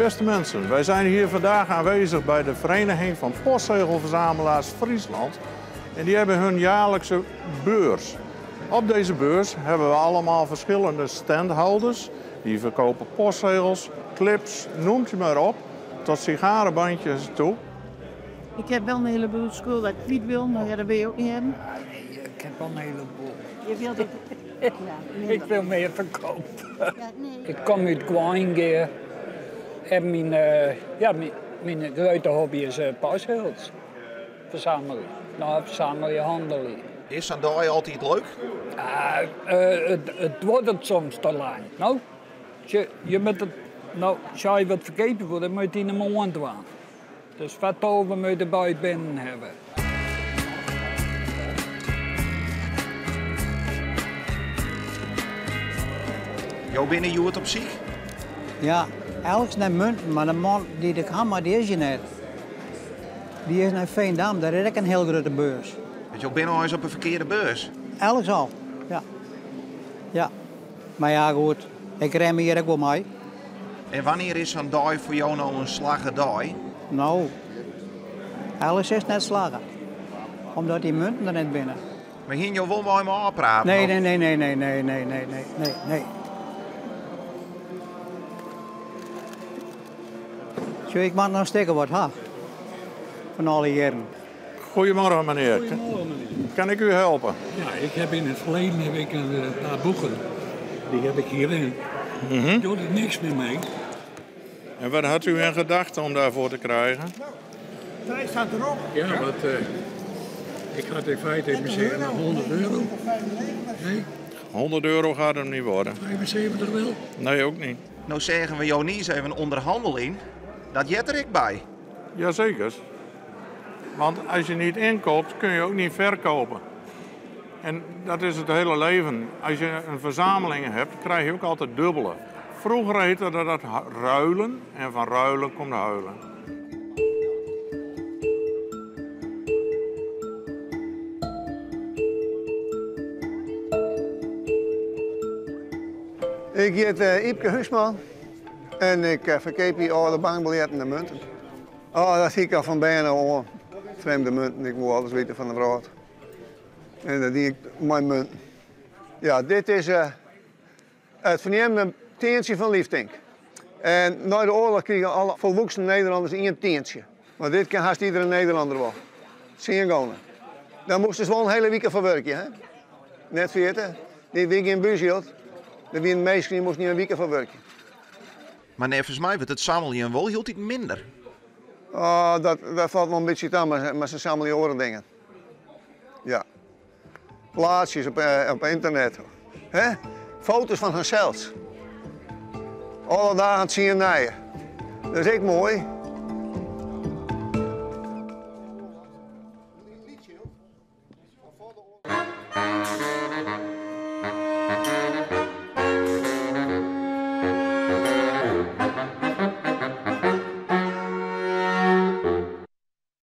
Beste mensen, wij zijn hier vandaag aanwezig bij de Vereniging van Postzegelverzamelaars Friesland. En die hebben hun jaarlijkse beurs. Op deze beurs hebben we allemaal verschillende standhouders. Die verkopen postzegels, clips, noemt u maar op, tot sigarenbandjes toe. Ik heb wel een heleboel schuld dat ik niet wil, maar ja, dat wil je ook niet hebben. Nee, ik heb wel een heleboel. Je wilt het... Ja, minder. Ik wil meer verkopen. Ja, nee. Ik kom uit Groningen en ja, mijn grote hobby is postzegels verzamelen. Nou, verzamelen, handelen. Is zo'n dag altijd leuk? Het wordt het soms te lang. Nou, je, je moet het, nou, als je wat verkeerd wordt, dan moet je in de mond doen. Dus vet over moet je buiten binnen hebben. Jo binnen Joert op ziek? Ja, elk naar munten, maar de man die de hammer die is je net. Die is naar Veendam, daar is ook een heel grote beurs. Dus jo binnen eens op een verkeerde beurs? Elk al, ja. Ja, maar ja goed, ik rem hier ook wel mee. En wanneer is zo'n dag voor jou nou een slagge dag? Nou, alles is net slagen. Omdat die munten er net binnen. Maar ging je wel met me afpraten? Nee, of? nee, nee, nee, nee, nee, nee, nee, nee, nee, nee. Zo, ik mag nog steken wat, ha? Van alle jaren. Goedemorgen, meneer. Goedemorgen, meneer. Kan ik u helpen? Ja, ik heb in het verleden heb ik een paar boeken. Die heb ik hierin. Ik doe er niks meer mee. En wat had u in gedachten om daarvoor te krijgen? De prijs staat erop. Ja, want ik had in feite even zeggen, nog 100 euro. Nee? 100 euro gaat hem niet worden. 75 wel? Nee, ook niet. Nou zeggen we jou niet eens even een onderhandeling. Dat jet er ik bij. Jazeker. Want als je niet inkoopt, kun je ook niet verkopen. En dat is het hele leven. Als je een verzameling hebt, krijg je ook altijd dubbele. Vroeger heette dat ruilen en van ruilen komt huilen. Ik heet Iepke Huisman en ik verkoop hier alle bankbiljetten en munten. Oh, dat zie ik al van bijna aan. Vreemde munten, ik moet alles weten van de wereld. En dat die ik mijn munten. Ja, dit is het verneemde tientje van Lieftinck. En na de oorlog kregen alle volwassen Nederlanders één tientje. Maar dit kan haast iedere Nederlander wel. 10 gonen. Daar moesten ze wel een hele week voor werken, hè? Net 40. Die week in buurtje. De wie een meisje die moest niet een week voor werken. Maar nee, volgens mij wordt het samelen wel heel iets minder. Oh, dat valt wel een beetje aan, maar ze samelen oren dingen. Ja. Plaatsjes op internet. Hè? Foto's van hunzelf. Alle dagen zien je. Dat is echt mooi.